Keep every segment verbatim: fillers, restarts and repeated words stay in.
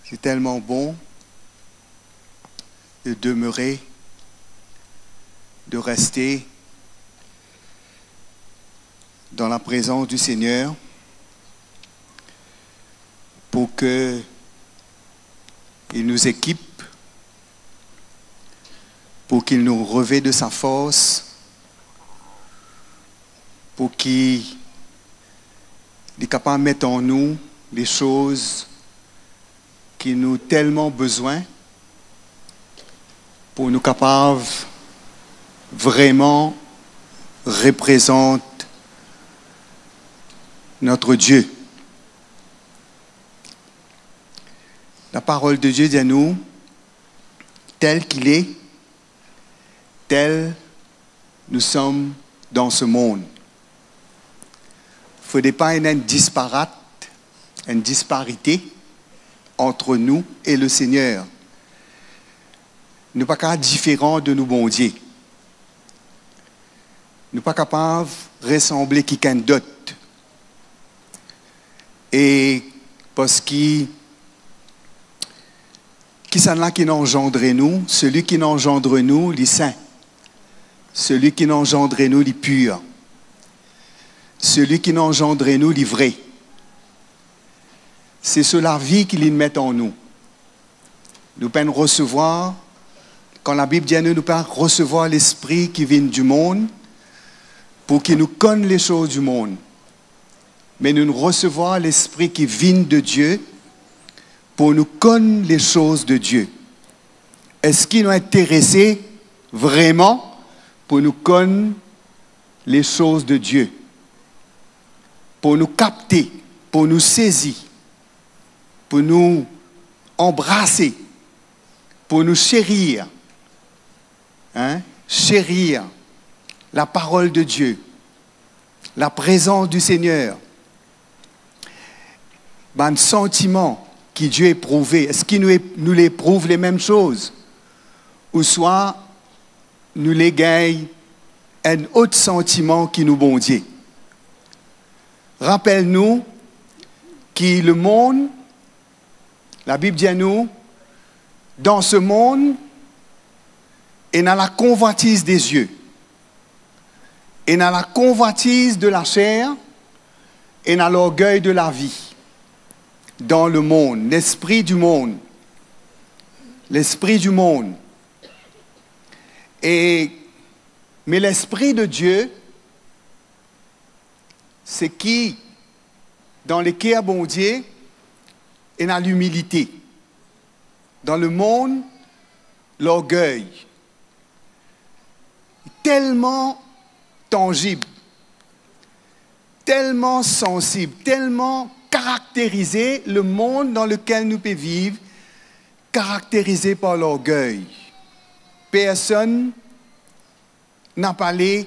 C'est tellement bon de demeurer, de rester dans la présence du Seigneur pour que il nous équipe, pour qu'il nous revêt de sa force, pour qu'il li kapav met an nou les choses ki nou telman bezwin pou nou kapav vreman reprezant notre Dieu. La parole de Dieu dit à nous, tel qu'il est, tel nous sommes dans ce monde. Fode pa ena enn disparat, enn disparite entre nous et le Seigneur. Nou pa kapav diferan de nou Bondie. Nou pa kapav resanble kikenn dot. E parski kisannla ki inn anzandre nou? Seli ki inn anzandre nou, li sin. Seli ki inn anzandre nou, li pir. Seli ki inn anzandre nou, li vre. Se so lavi ki linn met an nou. Nou pa'nn resevwar, kan Labib dir nou, nou pa resevwar lespri ki vinn dimond, pou ki nou konn lesoz dimond. Me nou resevwar Lespri ki vinn de Die, pou nou konn lesoz de Die. Eski nou interese vreman pou nou konn lesoz de Die? Pou nou kapte, pou nou sezi, pou nou anbrase, pou nou serir, hein, serir la parole de Dieu, la présence du Seigneur, bann santiman ki Die eprouve, eski nou ep-, nou le eprouv lemem soz? Ouswa nou le gagn enn lot santiman ki nou Bondie? Rapel nou ki lemond, Labib dir nou, dan se mond, ena lakonvwatiz de zie, ena lakonvwatiz de laser, ena lorgey de lavi. Dan lemond, lespri dimond, lespri dimond. E, me Lespri de Die, se ki dan leker Bondie ena limilite. Dan lemond, lorgey telman tanzib, telman sansib, telman karakterize lemond dan lekel nou pe viv, karakterize par lorgey. Personn napa le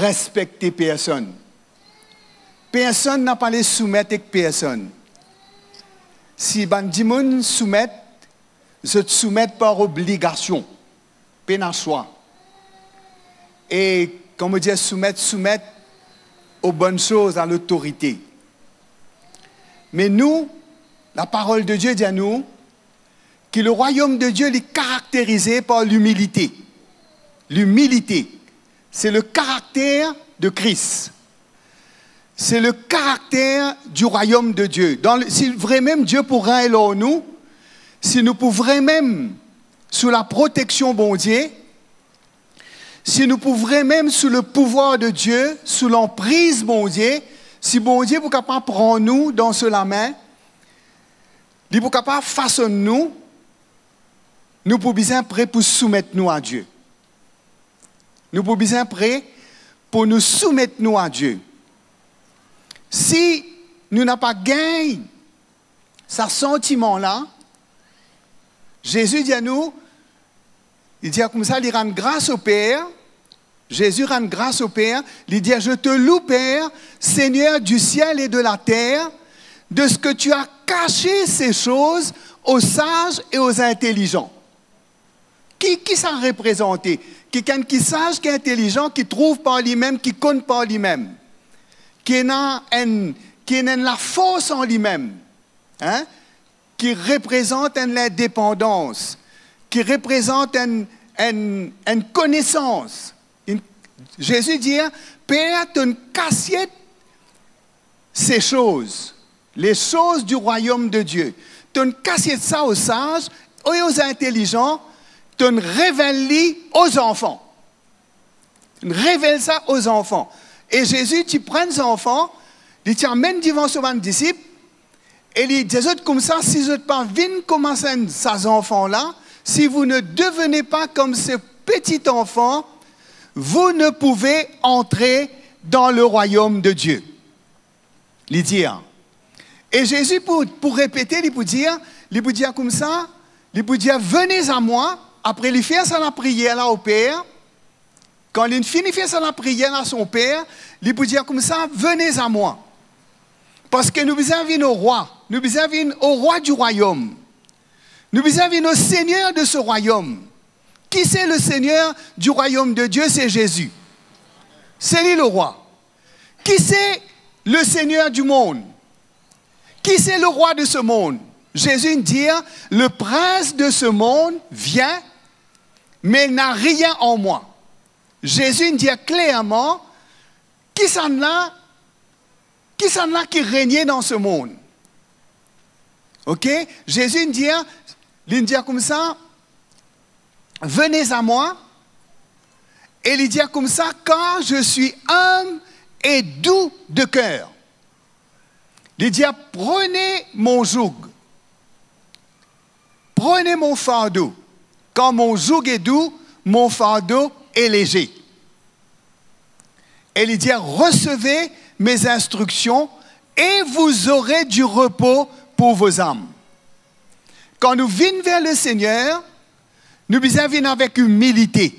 respekte personn. Personn napa le soumet ek personn. Si bann dimoun soumet, zot soumet par obligasion, pena swa. E, kouma dir, soumet, soumet aux bonnes choses, à l'autorité. Me nou, la parole de Dieu dir nou, ki le royaume de Dieu, li karakterize par limilite. Limilite, c'est le caractère de Christ. C'est le caractère du royaume de Dieu. Dan le, si vremem Die pou regn lor nou, si nou pou vremem sou laproteksion Bondie, si nou pou vremem sou lepouvwar de Die, sou lanpriz Bondie, si Bondie pou kapav pran nou dan so lame, li pou kapav fasonn nou, nou pou bizin pre pou soumet nou a Die. Nou pou bizin pre pou nou soumet nou a Die. Si nou napa gagn sa santiman la, Zezi dir nou, li dir koumsa, li rann gras o Per, Zezi rann gras o Per, li dir, "Je te loue, Père, Seigneur du ciel et de la terre, de ce que tu as caché ces choses aux sages et aux intelligents." Ki, ki sa reprezante? Kikenn ki saz, ki intelizan, ki trouv par limem, ki konn par limem, ki ena enn, ki ena enn lafors an limem, hein? ki reprezant enn lindepandans, ki reprezant enn, enn, enn konesans. Enn, Zezi dir, "Per, to'nn kasiet ces choses, les choses du royaume de Dieu. To'nn kasiet sa o saz e o zintelizan, to'nn revel li o zanfan." Revel sa o zanfan. E Zezi ti pran zanfan, li ti amenn divan so bann disip, e li dir zot koumsa, "Si zot pa vinn kouma sa, sa zanfan la, si vous ne devenez pas comme ce petit enfant, vous ne pouvez entrer dans le royaume de Dieu." Li dir. E Zezi pou, pou repete, li pou dir, li pou dir koumsa, li pou dir, "Venez à moi." Apre li fer sa lapriyer la o Per. Kan li fini fer sa lapriyer la so Per, li pou dir koumsa, "Venez à moi." Parski nou bizin vinn o rwa, nou bizin vinn o rwa di rwayom. Nou bizin vinn o Seigneur de ce royaume. Qui c'est le Seigneur du royaume de Dieu? C'est Jésus. Se li lerwa. Qui c'est le Seigneur du monde? Qui c'est le roi de ce monde? Zezi dir, "Le prince de ce monde vient, mais il n'a rien en moi." Zezi dir klerman, "Kisannla, kisannla ki regne dan se mond?" Ok? Zezi dir, li dir koumsa, "Venez à moi." E li dir koumsa, "Car je suis humble et doux de cœur." Li dir, "Prenez mon joug. Prenez mon fardeau. Car mon joug est doux, mon fardeau est léger." E li dir, "Recevez mes instructions et vous aurez du repos pour vos âmes." Kan nou vinn ver Lesegner, nou bizin vinn avek imilite.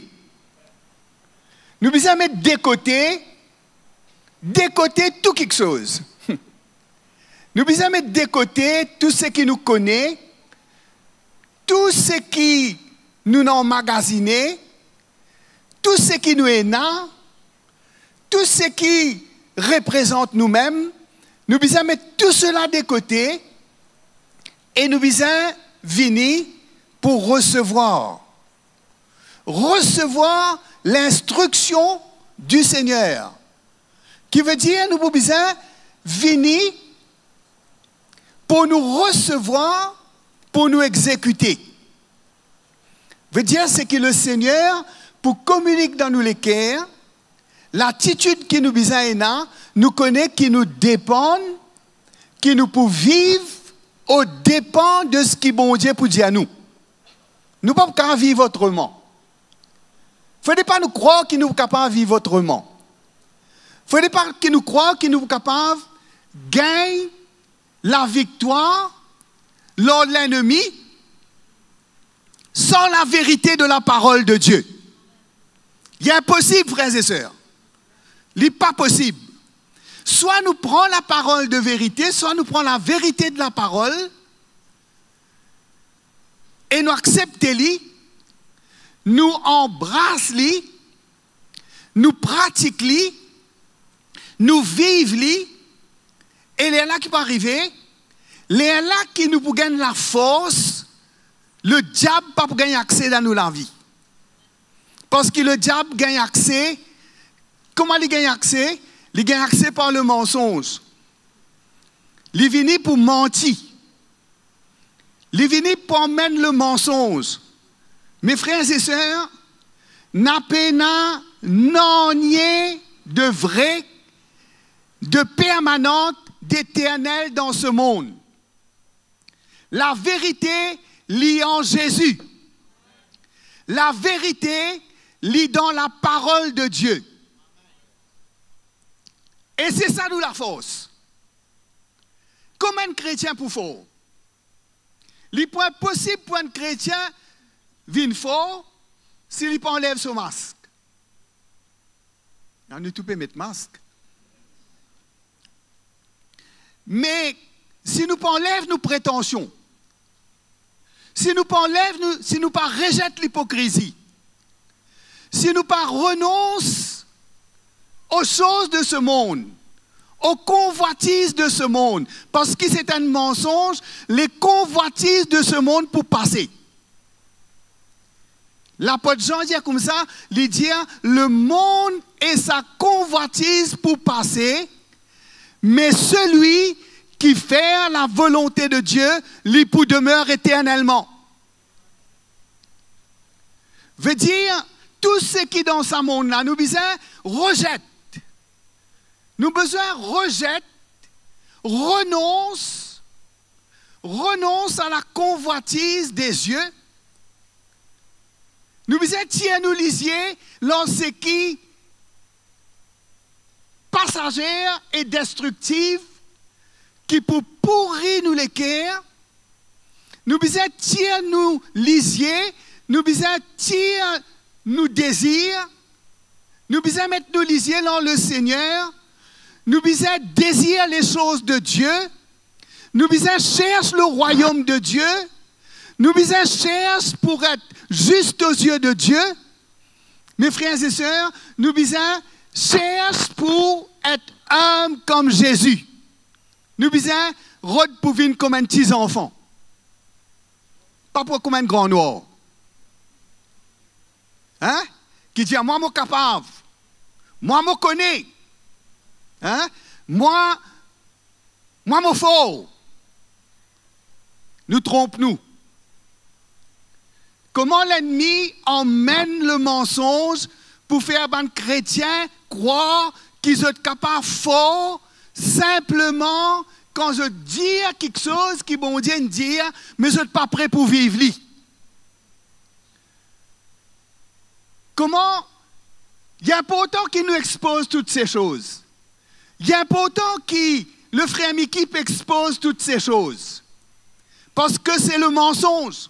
Nou bizin met de kote, de kote tou kiksoz. Nou bizin met de kote tou seki nou kone, tou seki nou anmagazine, tou seki nou ena, tou seki reprezant noumem, nou bizin met tou sela de kote e nou bizin vini pou resevwar. Resevwar linstriksion di Segner. Ki vedir nou pou bizin vini pou nou resevwar, pou nou exekite. Vedir seki Lesegner pou kominik dan nou leker, latitid ki nou bizin ena, nou kone ki nou depann, ki nou pou viv o depan de seki Bondie pou dir nou. Nou pa pou kapav viv otreman. Fode pa nou krwar ki nou pou kapav viv otreman. Fode pa ki nou krwar ki nou pou kapav gagn laviktwar lor lennmi san laverite de laparol de Die. Li inposib, frer e ser. Li pa posib. Swa nou pran laparol de verite, swa nou pran laverite de laparol, e nou aksepte li, nou anbras li, nou pratik li, nou viv li, e lerla ki pou arive, lerla ki nou pou gagn lafors, lediab pa pou gagn akse dan nou lavi. Parski lediab gagn akse, kouma li gagn akse? Li gagn akse par lemansonz. Li vini pou manti. Li vini pou amenn lemansonz. Me frer e ser, napa nanye de vre, de permanan, deternel dan se mond. Laverite, li an Zezi. Laverite, li dan laparol de Die. E se sa nou lafors. Kouma enn kretien pou for? Li pou inposib pou enn kretien vinn for si li pa anlev so mask. Nou tou pe met mask. Me si nou pa anlev nou pretansion, si nou pa anlev nou, si nou pa rezet lipokrizi, si nou pa renons aux choses de ce monde, aux convoitises de ce monde, parski se enn mansonz, les convoitises de ce monde pou pase. Lapot Zan dir koumsa, li dir, le monde et sa convoitise pou pase, mais celui qui fait la volonté de Dieu, li pou demeure éternellement. Vedir, tou seki dan sa mond la, nou bizin rezet. Nou bizin rezet, renons, renons à la convoitise des yeux. Nou bizin tir nou lizie lor seki pasazer e destriktif ki pou pouri nou leker. Nou bizin tir nou lizie, nou bizin tir nou dezir, nou bizin met nou lizie lor Lesegner, nou bizin dezir les choses de Dieu, nou bizin cherche le royaume de Dieu, nou bizin cherche pou et juste aux yeux de Dieu. Mes frères et sœurs, nou bizin cherche pou et inb kom Zezi. Nou bizin rod pou vinn kom enn ti zanfan. Pa pou kom enn gran nwar. Hein? Ki dir, mwa mo kapav. Mwa mo kone. Hein? Mwa, mwa mo for. Nou tronp nou. Kouma lennmi anmenn le mansonz pou fer bann kretien krwar ki zot kapav for, sinpleman kan zot dir kiksoz ki Bondie inn dir, me zot pa pre pou viv li. Kouma li inportan ki nou expoz tou se soz? Li inportan ki le frer Miki pe expoz tou se soz. Parski se le mansonz.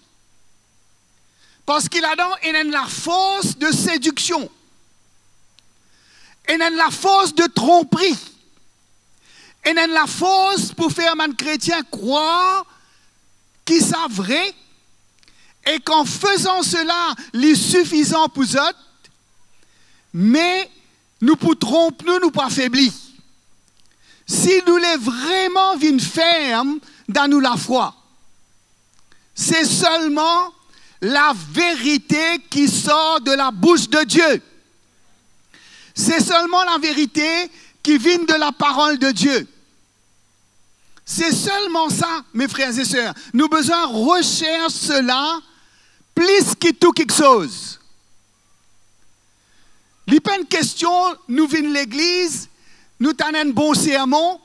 Parski ladan ena enn lafors de sediksion. Ena enn lafors de tronpri. Ena enn lafors pou fer bann kretien krwar ki sa vre, e kan fezan sela, li sifizan pou zot, me nou pou tronp nou, nou pou afebli. Si nou le vreman vinn ferm dan nou lafwa, se selman laverite ki sort de labous de Die. Se selman laverite ki vinn de laparol de Die. Se selman sa, mes frères et sœurs. Nou bizin recherche sela plis ki tou kiksoz. Li pa enn kestion nou vinn legliz, nou tann enn bon sermon,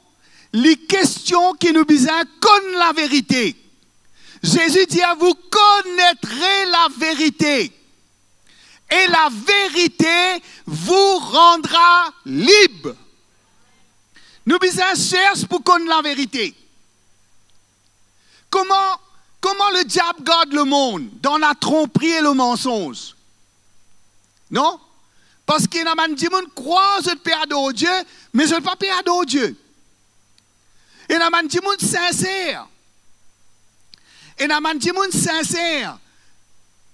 li kestion ki nou bizin konn laverite. Zezi dir, vous connaîtrez la vérité, et la vérité vous rendra libre. Nou bizin cherche pou konn laverite. Kouma, kouma le diab gard lemond? Dan latronpri e le mansonz. Non? Parski ena bann dimoun krwar zot pe ador Die, me zot pa pe ador Die. Ena bann dimoun sinser. Ena bann dimoun sinser.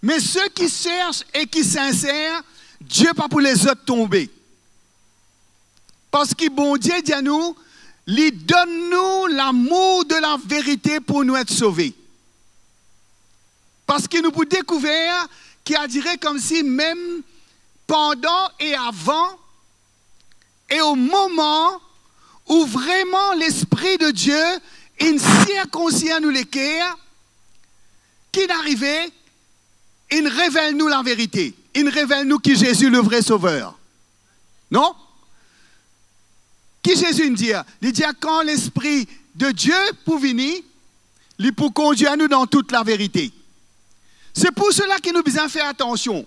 Me seki cherche e ki sinser, Die pa pou les zot tonbe. Parski Bondie dir nou, li donn nou lamour de laverite pou nou et sove. Parski nou pou dekouver ki adire koumsi mem pandan e avan, e o moman ou vreman Lespri de Die inn sirkonsi nou leker, ki'nn arive? Inn revel nou laverite, inn revel nou ki Zezi le vre Sover. Non? Ki Zezi inn dir? Li dir, kan Lespri de Die pou vini, li pou kondir nou dan tou laverite. Se pou sela ki nou bizin fer atansion,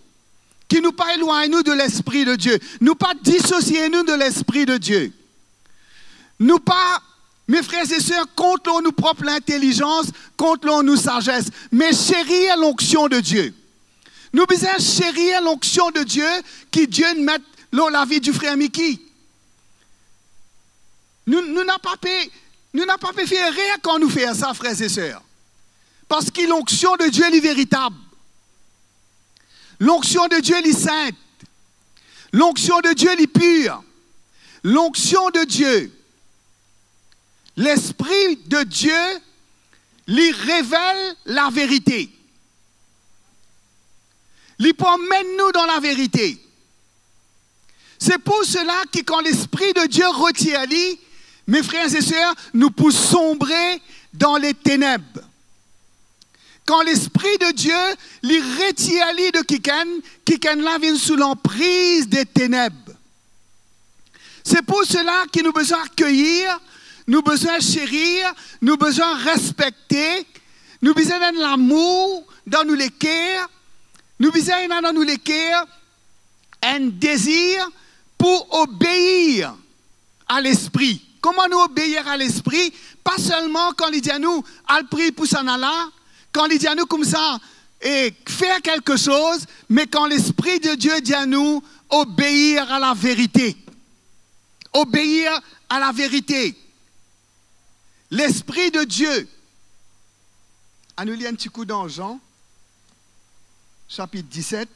ki nou pa elwagn nou de Lespri de Die, nou pa disosie nou de Lespri de Die. Nou pa, mes frères et sœurs, kont lor nou prop lintelizans, kont lor nou sazes, me cherir lonksion de Die. Nou bizin cherir lonksion de Die ki Die met lor lavi di frer Miki. Nou, nou napa pe, nou napa pe fer erer kan nou fer sa, frères et sœurs. Parski lonksion de Die, li veritab. Lonksion de Die, li sint. Lonksion de Die, li pir. Lonksion de Die, Lespri de Die, li revel laverite. Li pou amenn nou dan laverite. Se pou sela ki kan Lespri de Die retir li, me frer e ser, nou pou sonbre dan leteneb. Kan Lespri de Die, li retir li de kikenn, kikenn la vinn sou lanpriz de teneb. Se pou sela ki nou bizin akeyir, nou bizin serir, nou bizin respekte, nou bizin ena lamour dan nou leker, nou bizin ena dan nou leker enn dezir pou obeir a Lespri. Kouma nou obeir a Lespri? Pa selman kan li dir nou, "Al priy pou sa nala," kan li dir nou koumsa, "E, fer kelke soz," me kan Lespri de Die dir nou, "Obeir a laverite." Obeir a laverite. Lespri de Die. Anou lir enn ti kou dan Jean, sapit diset.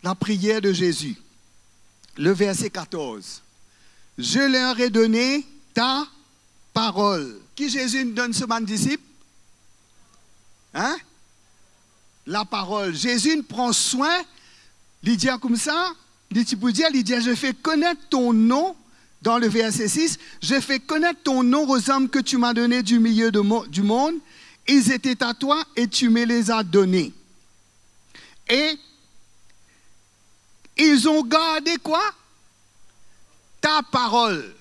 Lapriyer de Zezi, le verse katorz. Je leur ai donné ta parole. Ki Zezi inn donn so bann disip? Hein? Laparol. Zezi inn pran swin, li dir koumsa, li ti pou dir, li dir, "Je fais connaître ton nom," dan le verse sis, "Je fais connaître ton nom aux hommes que tu m'as donnés du milieu de mo-, du monde. Ils étaient à toi et tu me les as donnés. Et ils ont gardé quoi? Ta parole.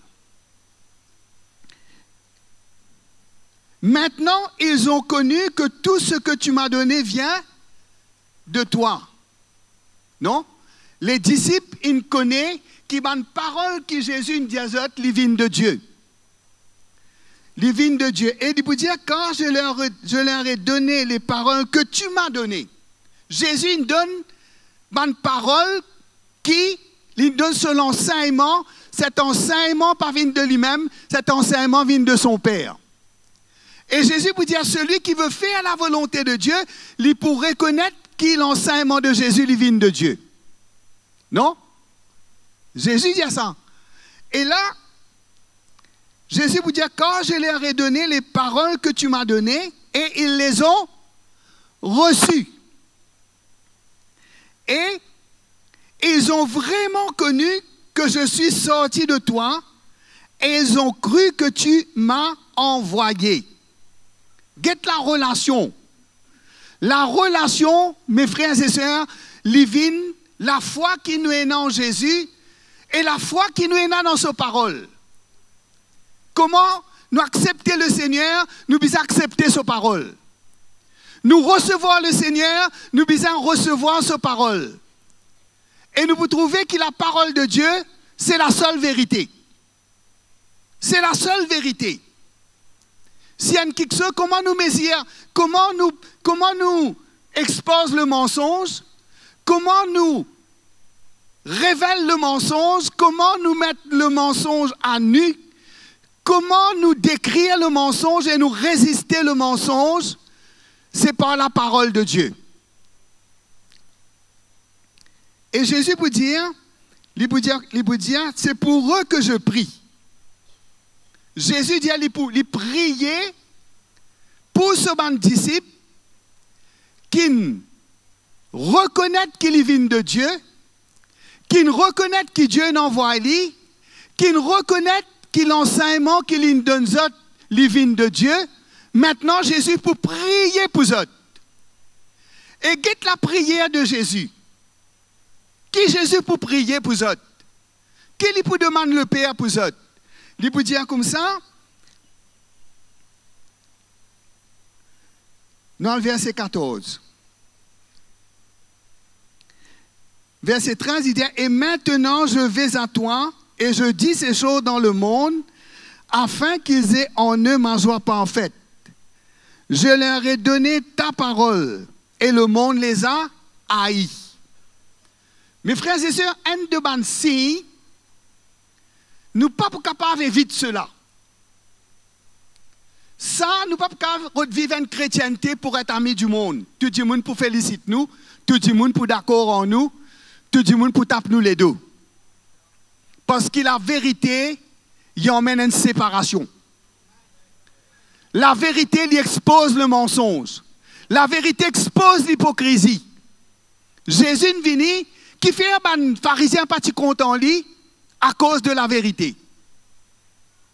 Maintenant, ils ont connu que tout ce que tu m'as donné vient de toi." Non? Ledisip inn kone ki bann parol ki Zezi inn dir zot, li vinn de Die. Li vinn de Die. E li pou dir, "Car je leur, je leur ai donné les paroles que tu m'as données." Zezi inn donn bann parol ki li donn so lansegnman, set ansegnman pa vinn de limem, set ansegnman vinn de son Per. E Zezi pou dir, "Celui qui veut faire la volonté de Dieu, li pou rekonet ki lansegnman de Zezi, li vinn de Die." Non? Zezi dir sa. E la, Zezi pou dir, "Car je leur ai donné les paroles que tu m'as données et ils les ont reçues. Et ils ont vraiment connu que je suis sorti de toi et ils ont cru que tu m'as envoyé." Get larelasion. Larelasion, me frer e ser, li vinn lafwa ki nou ena an Zezi e lafwa ki nou ena dan so parol. Kouma nou aksepte Lesegner, nou bizin aksepte so parol. Nou resevwar Lesegner, nou bizin resevwar so parol. E nou pou trouve ki laparol de Die, se lasel verite. Se lasel verite. Si enn kiksoz, kouma nou mezir, kouma nou, kouma nou expoz le mansonz, kouma nou revel le mansonz, kouma nou met le mansonz a nu, kouma nou dekrir le mansonz e nou reziste le mansonz, se par laparol de Die. E Zezi pou dir, li pou dir, li pou dir, "C'est pour eux que je prie." Zezi dir li pou, li priye pou so bann disip ki'nn rekonet ki li vinn de Die, ki'nn rekonet ki Die inn anvway li, ki'nn rekonet ki lansegnman ki li'nn donn zot, li vinn de Die. Aster Zezi pou priye pou zot. E get lapriyer de Zezi. Ki Zezi pou priye pou zot? Ki li pou demann Leper pou zot? Li pou dir koumsa, nou al verse katorz. Verse trez, li dir, "Et maintenant je vais à toi, et je dis ces choses dans le monde, afin qu'ils aient en eux ma joie parfaite. Je leur ai donné ta parole, et le monde les a haïs." Me frer e ser, enn de bann sign, nou pa pou kapav evit sela. Sa, nou pa pou kav rod viv enn kretiennte pou et ami dimoun. Tou dimoun pou felisit nou, tou dimoun pou dakor ar nou, tou dimoun pou tap nou ledo. Parski laverite, li anmenn enn separasion. Laverite, li expoz lemansonz. Laverite expoz lipokrizi. Zezi inn vini, kifer bann Farizien pa ti kontan li? Akoz de laverite.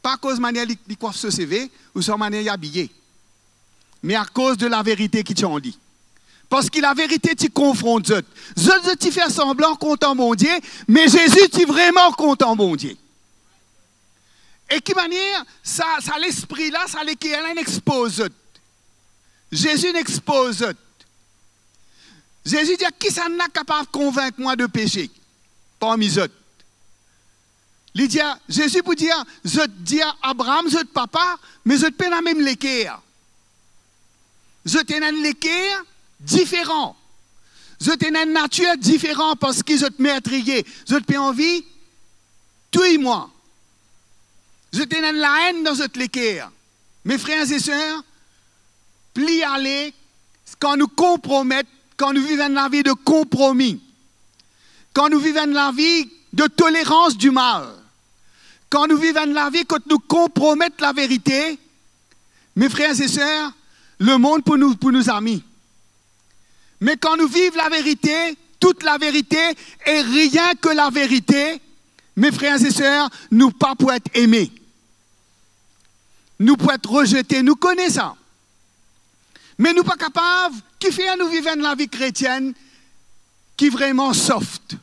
Pa akoz manier li, li kwaf so seve, ouswa manier li abiye. Me akoz de laverite ki ti an li. Parski laverite ti konfront zot. Zot, zot ti fer sanblan kontan Bondie, me Zezi ti vreman kontan Bondie. E ki manier sa, sa lespri la, sa leker la, inn expoz zot? Zezi inn expoz zot. Zezi dir, kisannla kapav konvink mwa de pese parmi zot? Li dir, Zezi pou dir, zot dir Abraam zot papa, me zot pena mem leker. Zot ena enn leker diferan. Zot ena enn natir diferan parski zot mertriye. Zot pe anvi touy mwa. Zot ena enn laenn dan zot leker. Me frer e ser, pli ale, kan nou konpromet, kan nou viv enn lavi de konpromi, kan nou viv enn lavi de tolerans dimal, kan nou viv enn lavi kot nou konpromet laverite, me frer e ser, lemond pou nou, pou nou zami. Me kan nou viv laverite, tout laverite e rien ke laverite, me frer e ser, nou pa pou et eme. Nou pou et rezete, nou kone sa. Me nou pa kapav, kifer nou viv enn lavi kretienn ki vreman soft?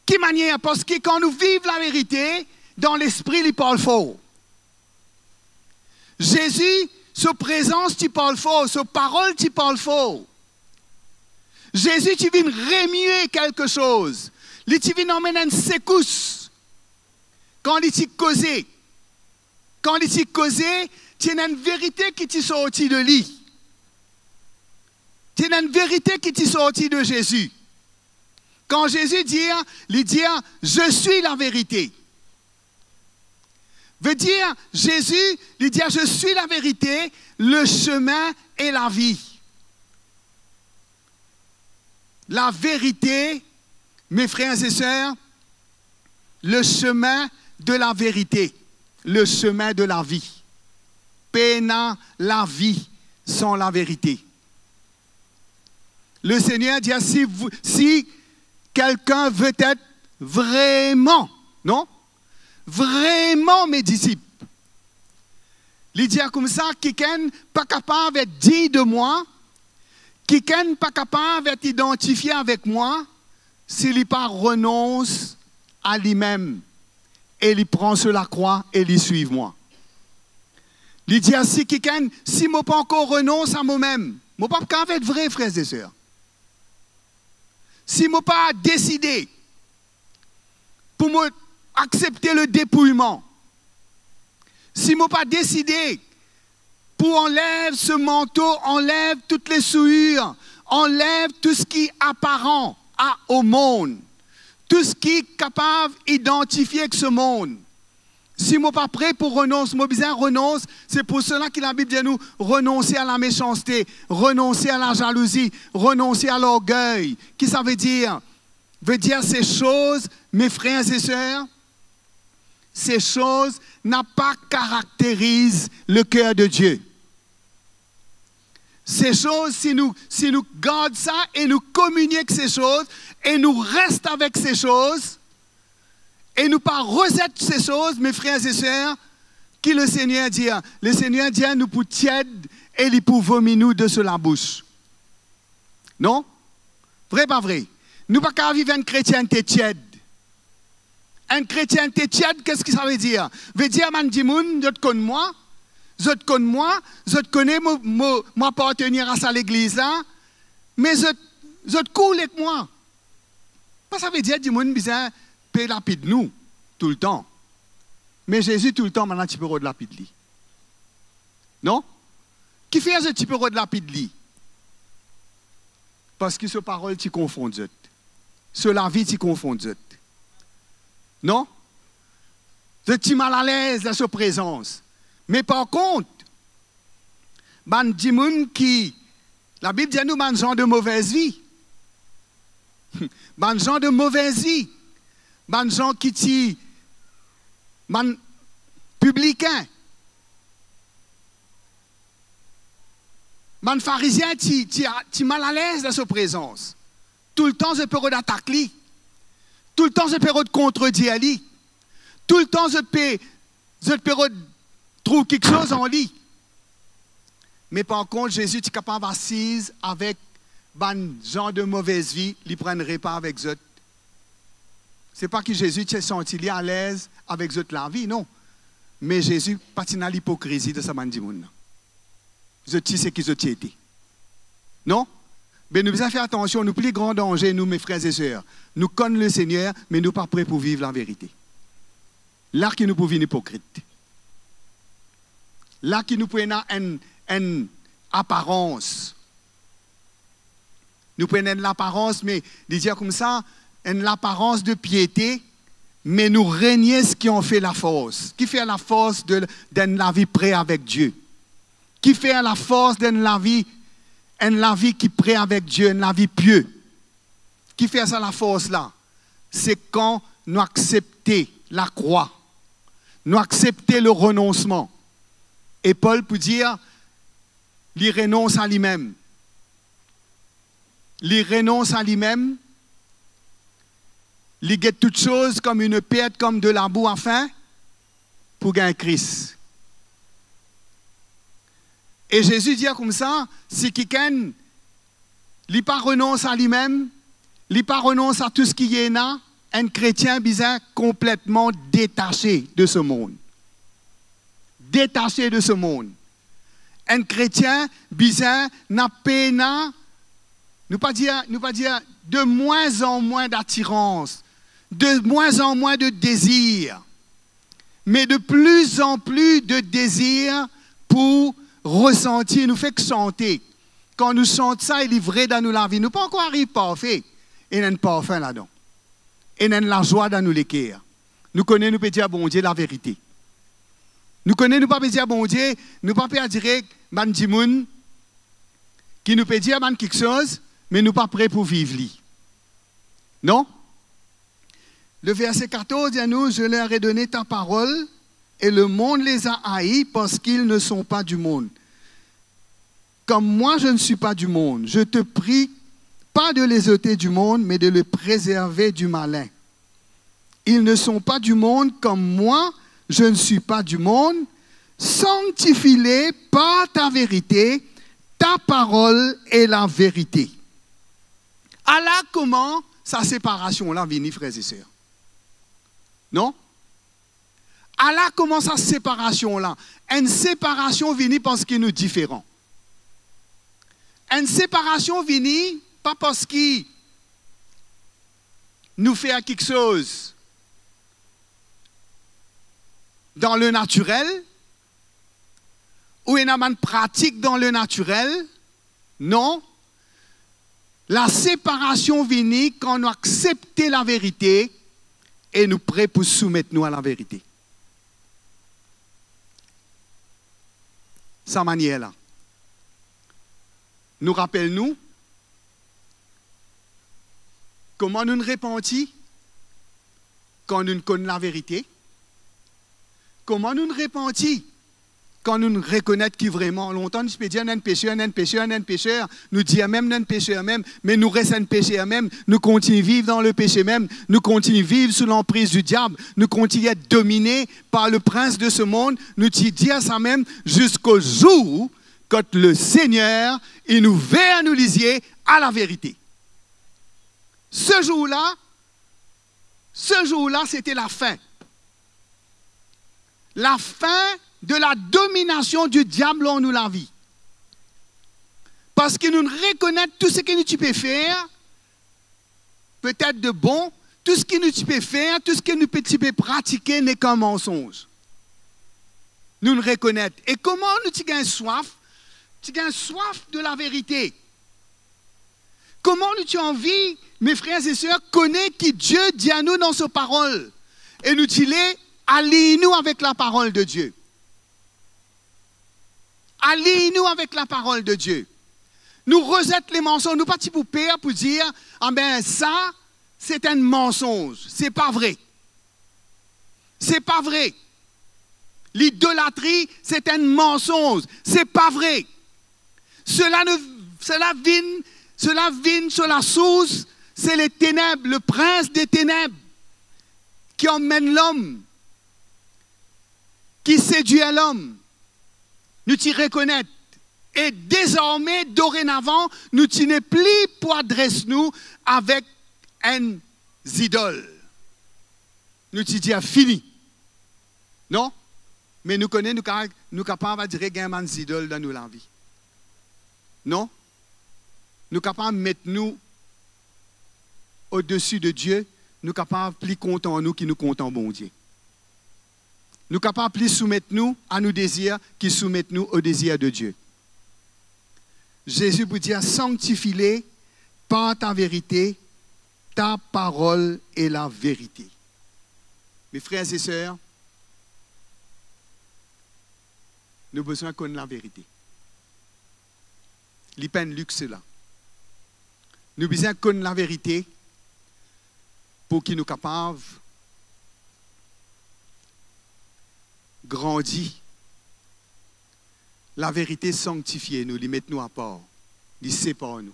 Ki manier? Parski kan nou viv laverite, dan lespri li parl for. Zezi, so prezans ti parl for, so parol ti parl for. Zezi ti vinn remie kelke soz. Li ti vinn anmenn enn sekous. Kan li ti koze, kan li ti koze, ti ena enn verite ki ti sorti de li. Ti ena enn verite ki ti sorti de Zezi. Kan Zezi dir, li dir, "Je suis la vérité." Vedir, Zezi, li dir, "Je suis la vérité, le chemin et la vie." Laverite, mes frères et sœurs, le chemin de la vérité, le chemin de la vie. Pena lavi san laverite. Le Seigneur dit, si vous, si quelqu'un veut être vraiment, non, vraiment mes disciples, li dir koumsa, kikenn pa kapav et dign de mwa, kikenn pa kapav et idantifie avek mwa, si li pa renons a limem e li pran so lakrwa e li swiv mwa. Li dir, si kikenn, si mo pa ankor renons a momem, mo pa kapav et vre, frer e ser. Si mo pa deside pou mo aksepte le depouyman, si mo pa deside pou anlev se manto, anlev tout le souir, anlev tou seki aparan a, o mond, tou seki kapav idantifie ek se mond, si mo pa pre pou renons, mo bizin renons. Se pou sela ki Labib dir nou, renonse a lamesanste, renonse a lazalouzi, renonse a lorgey. Ki sa vedir? Vedir ces choses, mes frères et sœurs, ces choses n'a pas caractérisé le cœur de Dieu. Ces choses, si nou, si nou gard sa e nou kominie ek ces choses e nou res avek ces choses e nou pa rezet ces choses, mes frères et sœurs, ki le Seigneur dir? Le Seigneur dir nou pou tied e li pou vomi nou de so labous. Non? Vre pa vre? Nou pa kapav viv enn kretiennte tied. Enn kretiennte tied, keski sa vedir? Vedir bann dimoun, zot konn mwa, zot konn mwa, zot kone mo, mo, mo apartenir a sa legliz la, me zot, zot koul ek mwa. Pa sa vedir dimoun bizin pe lapid nou toultan. Me Zezi toultan bann la ti pe rod lapid li. Non? Kifer zot ti pe rod lapid li? Parski so parol ti konfront zot. So lavi ti konfront zot. Non? Zot ti malalez dan so prezans. Me par kont, bann dimoun ki, Labib dir nou bann zan de movez vi. Bann zan de movez vi. Bann zan ki ti, bann piblikin. Bann Farizien ti, ti, ti malalez dan so prezans. Toultan zot pe rod atak li. Toultan zot pe rod kontredir li. Toultan zot pe, zot pe rod trouv kiksoz an li. Me par kont, Zezi ti kapav asiz avek bann zan de movez vi, li pran enn repa avek zot. Se pa ki Zezi ti santi li alez avek zot lavi, non. Me Zezi pa ti ena lipokrizi dan sa bann dimoun la. Zot ti seki zot ti ete. Non? Be nou bizin fer atansion, nou pli gran danze, nou, me frer e ser. Nou konn Lesegner, me nou pa pre pou viv laverite. La ki nou pou vinn ipokrit. La ki nou pou ena enn, enn aparans. Nou pou ena enn laparans, me li dir koumsa, enn laparans de piete, me nou renie seki anfer lafors. Ki fer lafors de, d'enn lavi pre avek Die? Ki fer lafors d'enn lavi, enn lavi ki pre avek Die, enn lavi pie? Ki fer sa lafors la? Se kan nou aksepte lakrwa, nou aksepte le renonsman. E Pol pou dir, li renons a limem. Li renons a limem, li get tou kiksoz kom enn pert, kom de labou, afin pou gagn Kris. E Zezi dir koumsa, si kikenn li pa renons a limem, li pa renons a tou seki li ena, enn kretien bizin konpletman detase de se mond. Detase de se mond. Enn kretien bizin napa pena, nou pa dir, nou pa dir de mwin an mwin datirans, de mwin an mwin de dezir, me de pli an pli de dezir pou resanti. Nou fek sante. Kan nou sant sa, e li vre dan nou lavi. Nou pa ankor ariv parfe, ena enn parfin ladan. Ena enn lazwa dan nou leker. Nou kone nou pe dir Bondie laverite. Nou kone nou pa pe dir Bondie, nou pa pe adir bann dimoun ki nou pe dir bann kiksoz, me nou pa pre pou viv li. Non? Le verset quatorze dit à nous, je leur ai donné ta parole, et le monde les a haïs parce qu'ils ne sont pas du monde. Comme moi, je ne suis pas du monde, je te prie pas de les ôter du monde, mais de les préserver du malin. Ils ne sont pas du monde, comme moi, je ne suis pas du monde. Sanctifie-les par ta vérité, ta parole est la vérité. Ala kouma sa separasion la vini, frer e ser. Non? Ala kouma sa separasion la. Enn separasion vini parski nou diferan. Enn separasion vini pa parski nou fer kiksoz dan le natirel, ou ena bann pratik dan le natirel, non. Laseparasion vini kan nou aksepte laverite e nou pre pou soumet nou a laverite. Sa manier la. Nou rapel nou, kouma nou repanti kan nou konn laverite? Kouma nou repanti kan nou rekonet ki vreman, lontan nou ti pe dir, nou enn peser, nou enn peser, nou enn peser, nou dir mem nou enn peser mem, me nou res enn peser mem, nou kontign viv dan lepese mem, nou kontign viv sou lanpriz di diab, nou kontign et domine par le prince de ce monde, nou ti dir sa mem ziska zour kot Lesegner inn ouver nou lizie a laverite. Se zour la, se zour la, sete lafin. Lafin de la dominasion di diab lor nou lavi. Parski nou rekonet tou seki nou ti pe fer, petet de bon, tou seki nou ti pe fer, tou seki nou pe, ti pe pratike, neka mansonz. Nou rekonet. E kouma nou ti gagn swaf? Ti gagn swaf de laverite. Kouma nou ti anvi, me frer e ser, kone ki Die dir nou dan so parol? E nou ti le aliy nou avek laparol de Die. Aliy nou avek laparol de Die. Nou rezet le mansonz. Nou pa ti pou per pou dir, "Abe, sa, se enn mansonz. Se pa vre. Se pa vre. Lidolatri, se enn mansonz. Se pa vre." Sela ne, sela vinn, sela vinn so lasours, se leteneb, le prins de teneb ki amenn lom, ki sedwir lom. Nou ti rekonet. E dezorme, dorenavan, nou ti nepli pou adres nou avek enn zidol. Nou ti dir, "Fini." Non? Me nou kone nou ka-, nou kapav adire gagn bann zidol dan nou lavi. Non? Nou kapav met nou odesi de Die, nou kapav pli kontan nou ki nou kontan Bondie. Nou kapav pli soumet nou a nou dezir ki soumet nou o dezir de Die. Zezi pou dir, "Sanktifie-les par ta vérité, ta parole est la vérité." Mes frères et sœurs, nou bizin konn laverite. Li pa enn lix la. Nou bizin konn laverite pou ki nou kapav grandi. Laverite sanktifie nou, li met nou apar, li separ nou.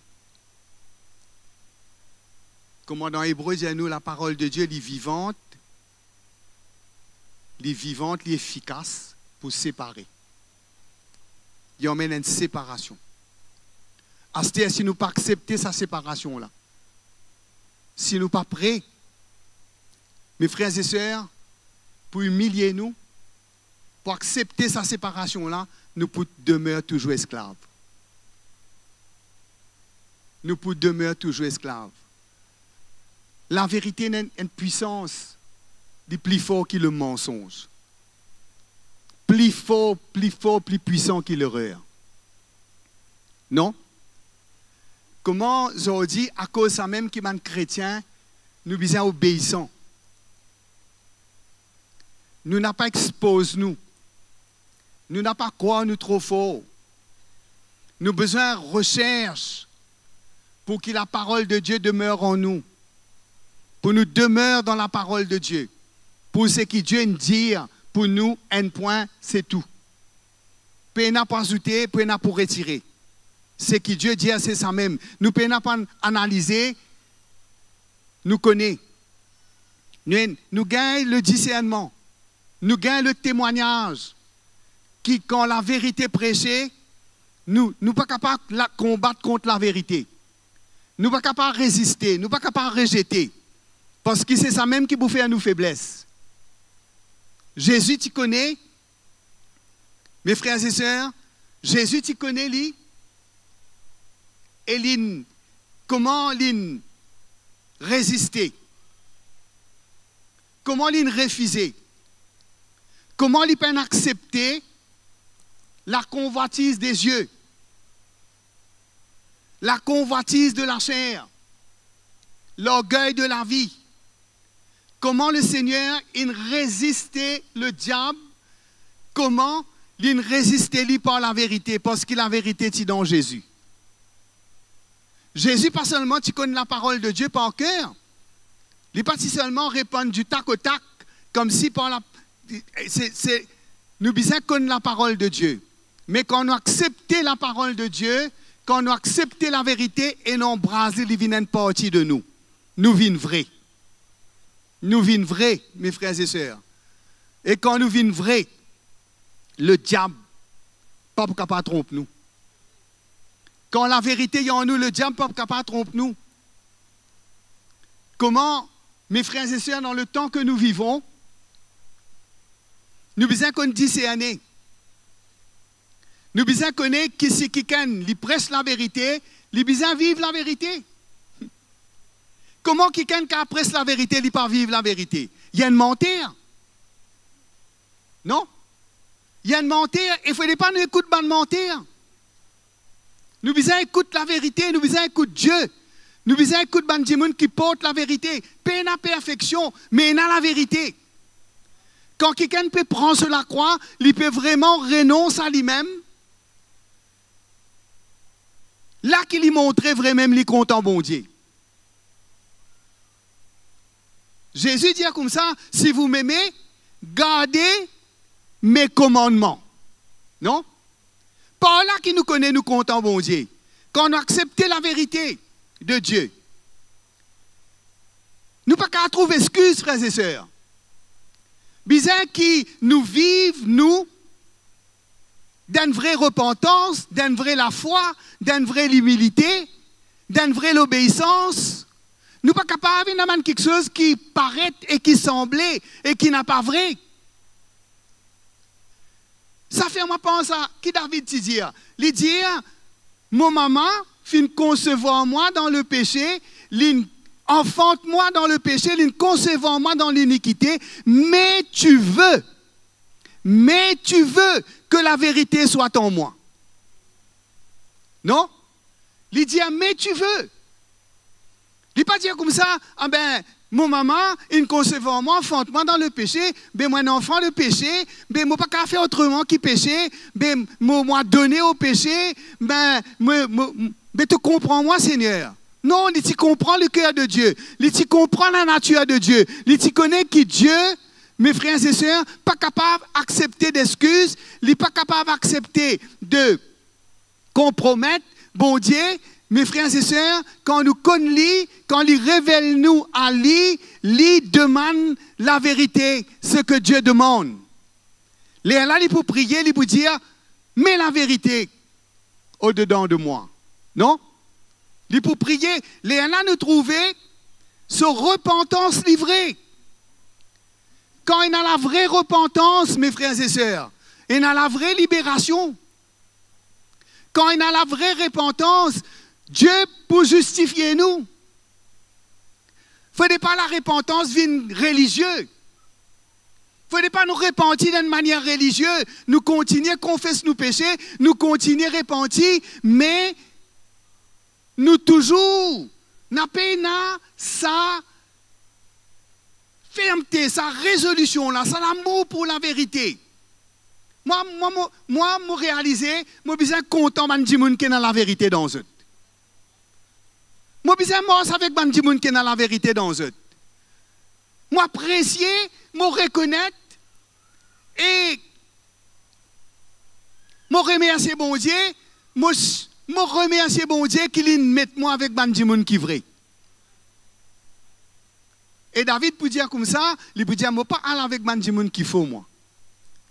Kouma dan Ebre dir nou, laparol de Die, li vivant, li vivant, li efikas pou separe. Li amenn enn separasion. Aster, si nou pa aksepte sa separasion la, si nou pa pre, mes frères et sœurs, pou imilie nou, pou aksepte sa separasion la, nou pou demer touzour esklav. Nou pou demer touzour esklav. Laverite ena enn, enn pwisans, li pli for ki lemansonz. Pli for, pli for, pli pwisan ki lerer. Non? Kouma zordi, akoz samem ki bann kretien, nou bizin obeisan. Nou napa expoz nou. Nou napa krwar nou tro for. Nou bizin resers pou ki laparol de Die demer an nou. Pou nou demer dan laparol de Die. Pou seki Die inn dir pou nou, enn pwin, se tou. Pena pou azoute, pena pou retire. Seki Die dir, se samem. Nou pena pou an-, analize, nou kone. Nou, nou gagn le disernman. Nou gagn le temwagnaz ki kan laverite prese, nou, nou pa kapav la-, konbat kont laverite. Nou pa kapav reziste, nou pa kapav rezete. Parski se samem ki pou fer nou febles. Zezi ti kone, mes frères et sœurs, Zezi ti kone li, e linn, kouma linn reziste, kouma linn refize, kouma li pa'nn aksepte lakonvwatiz de zie, lakonvwatiz de laser, lorgey de lavi. Kouma Lesegner inn reziste lediab, kouma linn reziste li par laverite, parski laverite ti dan Zezi. Zezi pa selman ti konn laparol de Die par ker, li pa ti selman reponn du tac au tac, koumsi par la, se, se, nou bizin konn laparol de Die. Me kan nou aksepte laparol de Die, kan nou aksepte laverite e nou anbraz li, li vinn enn parti de nou. Nou vinn vre. Nou vinn vre, mes frères et sœurs. E kan nou vinn vre, lediab pa pou kapav tronp nou. Kan laverite ena nou, lediab pa pou kapav tronp nou. Kouma, mes frères et sœurs, dan letan ke nou vivon, nou bizin konn diserne. Nou bizin kone ki si kikenn li pres laverite, li bizin viv laverite. Kouma kikenn kapav pres laverite, li pa viv laverite? Li enn manter. Non? Li enn manter, e fode pa nou ekout bann manter. Nou bizin ekout laverite, nou bizin ekout Die. Nou bizin ekout bann dimoun ki port laverite. Pena perfeksion, me ena laverite. Kan kikenn pe pran so lakrwa, li pe vreman renons a limem, La ki li montre vremem li kontan Bondie. Zezi dir koumsa, "Si vous m'aimez, gardez mes commandements." Non? Par la ki nou kone nou kontan Bondie, kan nou aksepte laverite de Die. Nou pa kapav trouv exkiz, frer e ser. Bizin ki nou viv, nou, dan enn vre repantans, dan enn vre lafwa, dan enn vre limilite, dan enn vre lobeisans. Nou pa kapav ena bann kiksoz ki paret e ki sanble e ki napa vre. Sa fer mwa pans a ki David ti dir. Li dir, "Mo mama finn konsevwar mwa dan lepese, li enfant mwa dan lepese, li konsevwar mwa dan linikite, mais tu veux, mais tu veux que la vérité soit en moi." Non? Li dir, "Mais tu veux." Li pa dir koumsa, "Ah ben, mo mama inn konsevwar mwa, enfant mwa dan lepese, be mo enn anfan lepese, be mo pa kapav fer otreman ki pese, be mo, mo adone o pese, be mo, mo, be to konpran mwa, Segner." Non, li ti konpran leker de Die, li ti konpran lanatir de Die, li ti kone ki Die, me frer e ser, pa kapav aksepte dexkiz, li pa kapav aksepte de konpromet Bondie. Me frer e ser, kan nou konn li, kan li revel nou a li, li demann laverite, ce que Dieu demande. Lerla li pou priye, li pou dir, "Mets la vérité au-dedans de moi." Non? Li pou priye, lerla nou trouve so repantans li vre. Kan ena lavre repantans, me frer e ser, ena lavre liberasion. Kan ena lavre repantans, Die pou zistifie nou. Fode pa larepantans vinn relizie. Fode pa nou repanti dan enn manier relizie, nou kontigne konfes nou pese, nou kontigne repanti, me nou touzour, nou pena sa fermte, sa rezolision la, sa lamour pou laverite. Mwa, mwa, mo, mwa, mo realize, mo bizin kontan bann dimoun ki ena laverite dan zot. Mo bizin mars avek bann dimoun ki ena laverite dan zot. Mo apresie, mo rekonet e mo remersie Bondie, mo s-, mo remersie Bondie ki li met mwa avek bann dimoun ki vre. E David pou dir koumsa, li pou dir, "Mo pa al avek bann dimoun ki fo, mwa."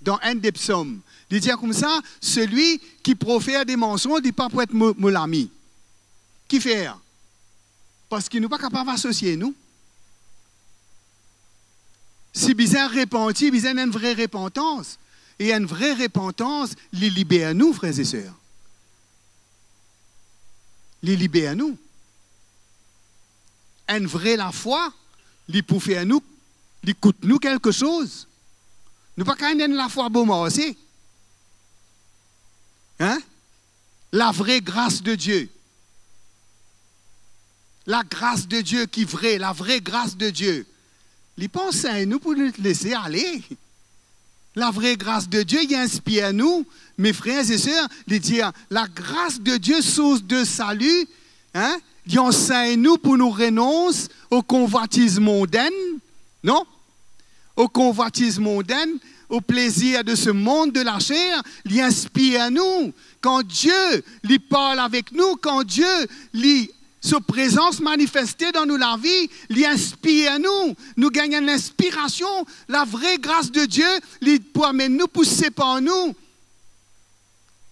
Dan enn de psom, li dir koumsa, "Celui qui profère des mensonges, li pa pou et mo, mo lami." Kifer? Parski nou pa kapav asosie nou. Si bizin repanti, bizin enn vre repantans. E enn vre repantans, li liber nou, frer e ser. Li liber nou. Enn vre lafwa, li pou fer nou, li kout nou kelke soz. Nou pa kapav enn lafwa bon marse. Hein? Lavre gras de Die. Lagras de Die ki vre, lavre gras de Die. Li pa ansegn nou pou nou les ale. Lavre gras de Die, li inspir nou, me frer e ser, li dir, lagras de Die, source de salut, hein, li ansegn nou pou nou renons o konvwatiz mondenn, non? O konvwatiz mondenn, o plezir de se mond de laser, li inspir nou. Kan Die, li parl avek nou, kan Die, li, so prezans manifeste dan nou lavi, li inspir nou, nou gagn enn inspirasion, lavre gras de Die, li pou amenn nou pou separ nou.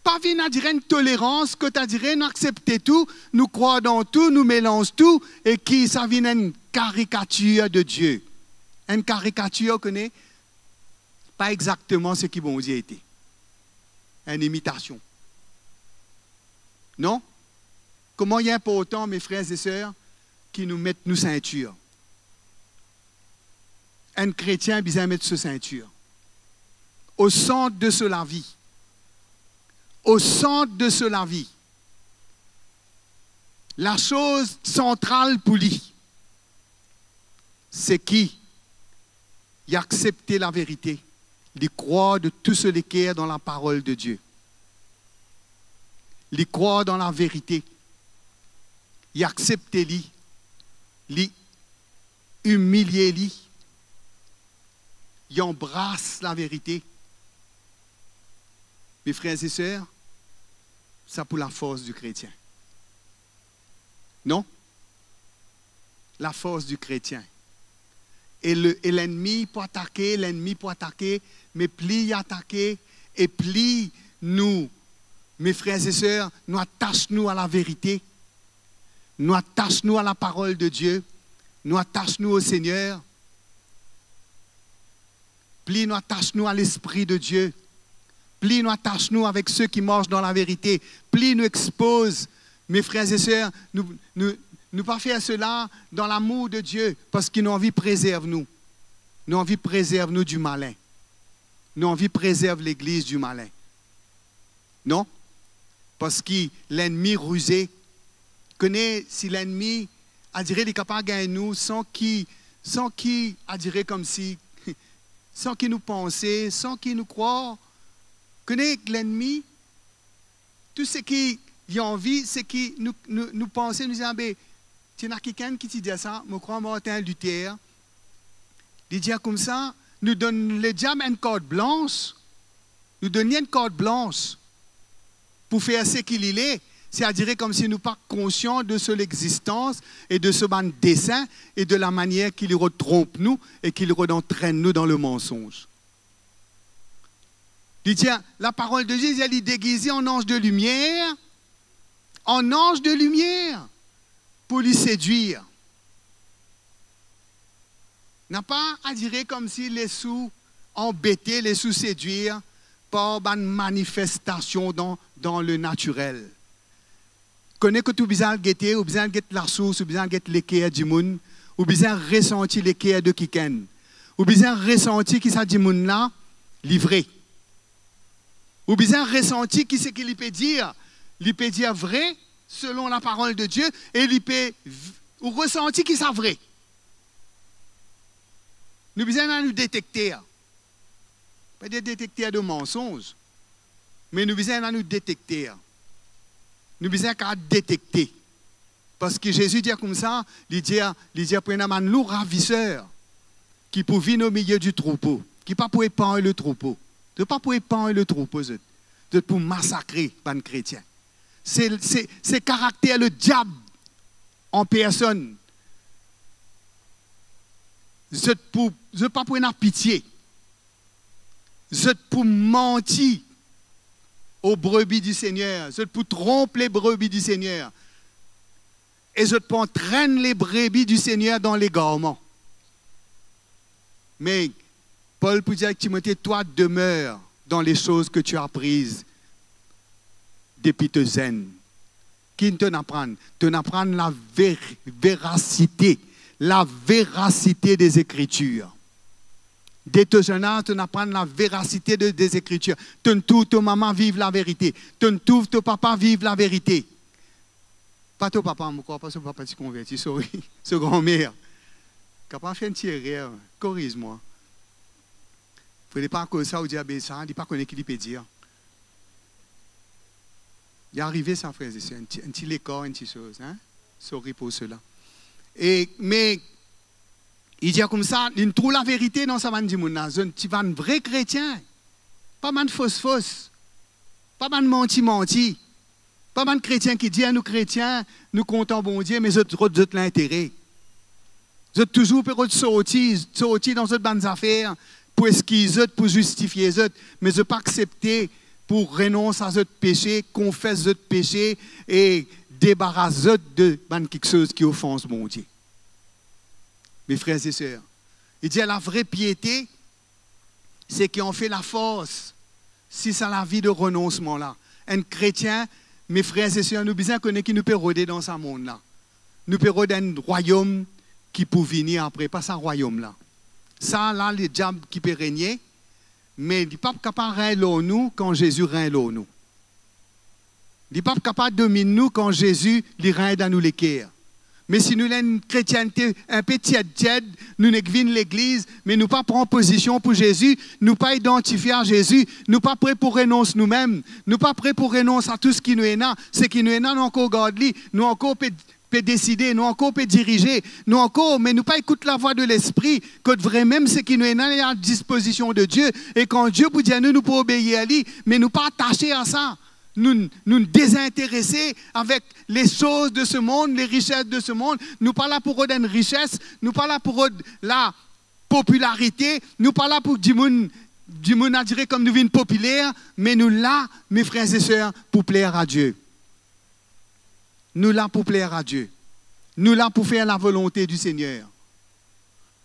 Pa vinn adir enn tolerans, kot adir nou aksepte tou, nou krwar dan tou, nou melanz tou, e ki sa vinn enn karikatir de Die. Enn karikatir, ou kone, pa exakteman seki Bondie ete. Enn imitasion. Non? Kouma li inportan, me frer e ser, ki nou met nou sintir. Enn kretien bizin met so sintir. Au centre de so lavi. Au centre de so lavi. Lasoz santral pou li, seki li aksepte laverite, li krwar de tou so leker dan laparol de Die. Li krwar dan laverite. Li aksepte li, li imilie li, li anbras laverite. Mes frères et sœurs, sa pou lafors di kretien. Non? Lafors di kretien. E le, e lennmi pou atake, lennmi pou atake, me pli li atake, e pli nou, mes frères et sœurs, nou atas nou a laverite, nou atas nou a laparol de Die, nou atas nou o Segner, pli nou atas nou a Lespri de Die, pli nou atas nou avek seki mars dan laverite, pli nou expoz, mes frères et sœurs, nou, nou, nou pa fer sela dan lamour de Die, parski nou anvi prezerv nou. Nou anvi prezerv nou di malin. Nou anvi prezerv legliz di malin. Non? Parski lennmi rize. Kone si lennmi, adire li kapav gagn nou san ki, san ki, adire koumsi, san ki nou panse, san ki nou krwar. Kone lennmi, tou seki li anvi, seki nou, nou, nou panse, nou dir, "Abe, ti ena kikenn ki ti dir sa, mo krwar Martin Luther, li dir koumsa, nou donn lediab enn kart blans, nou donn li enn kart blans pou fer seki li le, se adire koumsi nou pa konsian de so lexistans e de so bann desin e de lamanier ki li rod tronp nou e ki li rod antrenn nou dan lemansonz." Li dir, laparol de Die dir, li degize an anz de limier, an anz de limier, pou li sedwir. Napa adire koumsi les ou anbete, les ou sedwir par bann manifestasion dan, dan le natirel. Kone kot ou bizin al gete, ou bizin al get lasours, ou bizin al get leker dimoun, ou bizin resanti leker de kikenn. Ou bizin resanti ki sa dimoun la, li vre. Ou bizin resanti ki seki li pe dir, li pe dir vre, selon laparol de Die, e li pe v-, ou resanti ki sa vre. Nou bizin ena nou detekter. Pa de detekter de mansonz, me nou bizin ena nou detekter. Nou bizin kapav detekte. Parski Zezi dir koumsa, li dir, li dir pou ena bann lou raviser ki pou vinn o milie di troupo, ki pa pou epargn le troupo. Zot pa pou epargn le troupo, zot. Zot pou masakre bann kretien. Se, se, se karakter lediab an personn. Zot pou, zot pa pou ena pitie. Zot pou manti o brebi di Segner. Zot pou tronp lebrebi di Segner. E zot pou antrenn lebrebi di Segner dan legarman. Me Pol pou dir avek Timote, "Toi, demeure dans les choses que tu as apprises depuis tes aînés." Ki to'nn aprann? To'nn aprann laver-, verasite, laverasite de Zekritir. De to zennaz, to'nn aprann laverasite de, de Zekritir. To'nn trouv to mama viv laverite. To'nn trouv to papa viv laverite. Pa to papa, mo krwar pa so papa ti konverti, sorry, so granmer. Kapav fer enn ti erer, koriz mwa. Fode pa akoz sa ou dir, "Abe sa, li pa kone ki li pe dir." Li arive sa, frer e ser, enn ti, enn ti lekar, enn ti soz, hein? Sorry pou sela. E, me, li dir koumsa, li trouv laverite dan sa bann dimoun la, zot ti bann vre kretien, pa bann fos fos, pa bann manti manti, pa bann kretien ki dir, "Nou kretien, nou kontan Bondie," me zot rod zot lintere. Zot touzour pe rod sorti, sorti dan zot bann zafer pou eskiz zot, pou zistifie zot, me zot pa aksepte pou renons a zot pese, konfes zot pese e debaras zot de bann kiksoz ki ofans Bondie. Mes frères et sœurs, li dir lavre piete, seki an fer lafors si sa lavi de renonsman la. Enn kretien, mes frères et sœurs, nou bizin kone ki nou pe rode dan sa monn la. Nou pe rod enn rwayom ki pou vini apre, pa sa rwayom la. Sa la, lediab ki pe regne, me li pa kapav regn lor nou kan Zezi regn lor nou. Li pa kapav dominn nou kan Zezi, li regn dan nou leker. Me si nou ena enn kretiennte inpe tied tied, nou nek vinn legliz, me nou pa pran pozision pou Zezi, nou pa idantifie a Zezi, nou pa pre pou renons noumem, nou pa pre pou renons a tou seki nou ena, seki nou ena, nou ankor gard li, nou ankor pe pe deside, nou ankor pe dirize, nou ankor, me nou pa ekout lavwa de Lespri, kot vremem seki nou ena, li a dispozision de Die, e kan Die pou dir nou, nou pou obeir li, me nou pa atase a sa. Nou, nou dezinterese avek les choses de ce monde, les richesses de ce monde. Nou pa la pou rod enn rises, nou pa la pou rod la popilarite, nou pa la pou dimoun, dimoun adire kom nou vinn popiler, me nou la, me frer e ser, pou pler a Die. Nou la pou pler a Die. Nou la pou fer lavolonte di Segner.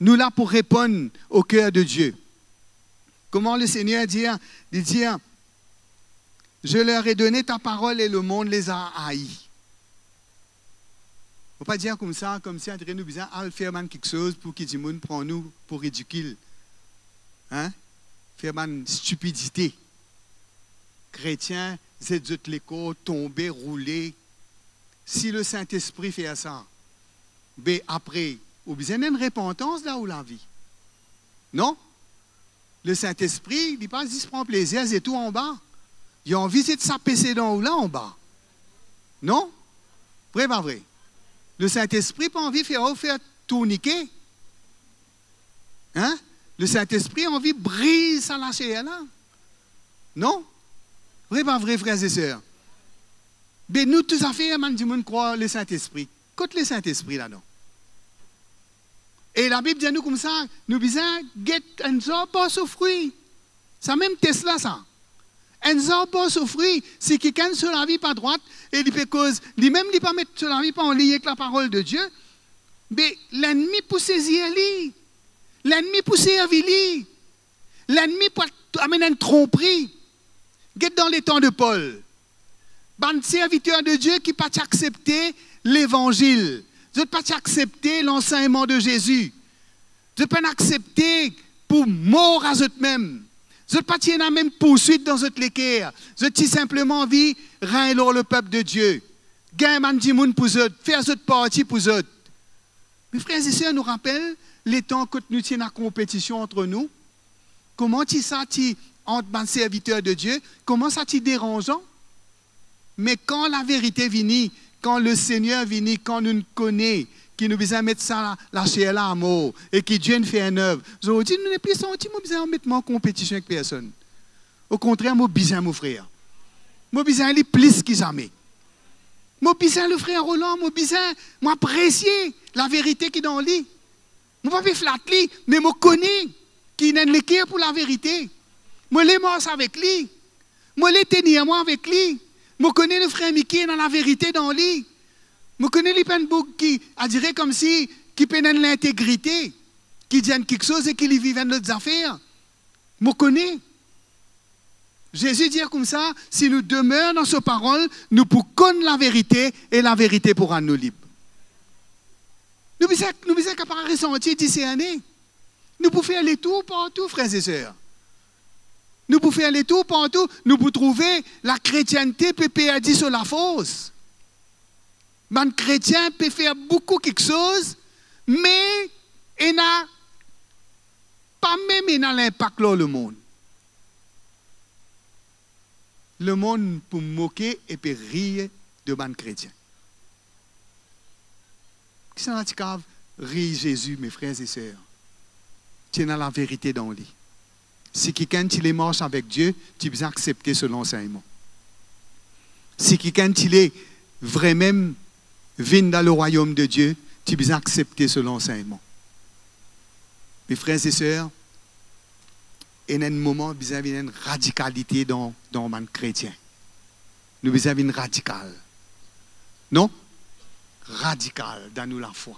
Nou la pou reponn o ker de Die. Kouma Lesegner dir, li dir, "Je leur ai donné ta parole et le monde les a haïs." Fo pa dir koumsa, koumsi adire nou bizin al fer bann kiksoz pou ki dimoun pran nou pou ridikil. Hein? Fer bann stipidite. Kretien, zet zot lekor, tonbe, roule. Si Lesintespri fer sa, be apre, ou bizin enn repantans dan ou lavi. Non? Lesintespri, li pa zis pran plezir, zet ou anba. Li anvi zet sa pese dan ou la anba. Non? Vre, pa vre? Lesintespri pa anvi fer ou fer tournike. Hein? Lesintespri anvi briz sa laser la. Non? Vre, pa vre, frer e ser? Be nou tou zafer, bann dimoun krwar Lesintespri. Kot Lesintespri ladan? E Labib dir nou koumsa, nou bizin get enn zarb par so fri. Sa mem tes la sa. Enn zarb par so fri, si kikenn so lavi pa drwat, e li pe koz, limem li pa met so lavi pa anlign ek laparol de Die, be lennmi pou sezir li. Lennmi pou servi li. Lennmi pou amenn enn tronpri. Get dan letan de Pol. Bann serviter de Die ki pa ti aksepte levanzil, zot pa ti aksepte lansegnman de Zezi, zot pa'nn aksepte pou mor a zotmem. Zot pa ti ena mem pourswit dan zot leker. Zot ti sinpleman anvi regn lor lepep de Die, gagn bann dimoun pou zot, fer zot parti pou zot. Me frer e ser, nou rapel letan kot nou ti ena konpetision ant nou? Kouma ti sa ti ant bann serviter de Die, kouma sa ti deranzan? Me kan laverite vini, kan Lesegner vini, kan nou kone ki nou bizin met sa laser la amor e ki Die inn fer enn nev, zordi nou nepli santi mo bizin met mwa an konpetision ek personn. Okontrer, mo bizin mo frer. Mo bizin li plis ki zame. Mo bizin Lefrer Roland, mo bizin, mo apresie laverite ki dan li. Mo pa pe flat li, me mo kone ki ena enn leker pou laverite. Mo le mars avek li. Mo le tenir mwa avek li. Mo kone Lefrer Miki ena laverite dan li. Mo kone li pa enn boug ki, adire koumsi, ki pena enn lintegrite, ki dir enn kiksoz e ki li viv enn lot zafer. Mo kone. Zezi dir koumsa, si nou demer dan so parol, nou pou konn laverite e laverite pou rann nou lib. Nou bizin, nou bizin kapav resanti, diserne. Nou pou fer letour partou, frer e ser. Nou pou fer letour partou, nou pou trouve lakretiennte pe perdi so lafors. Bann kretien pe fer boukou kiksoz, me ena, pa mem ena linpak lor lemonn. Lemonn pou moke e pe rir de bann kretien. Kisannla ti kav rir Zezi, me frer e ser? Ti ena laverite dan li. Si kikenn ti le mars avek Die, ti bizin aksepte so lansegnman. Si kikenn ti le vremem vinn dan lerwayom de Die, ti bizin aksepte so lansegnman. Me frer e ser, ena enn moman bizin vinn enn radikalite dan, dan bann kretien. Nou bizin vinn radikal. Non? Radikal dan nou lafwa.